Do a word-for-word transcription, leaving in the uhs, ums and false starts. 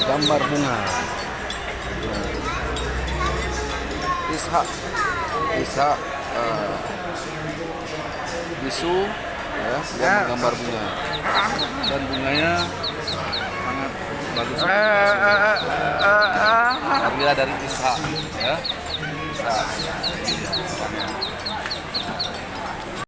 Gambar bunga. Ishak, Ishak, eh, bisu, ya, dan menggambar bunga. Dan bunganya sangat bagus. Karya dari Ishak, ya. Ishak.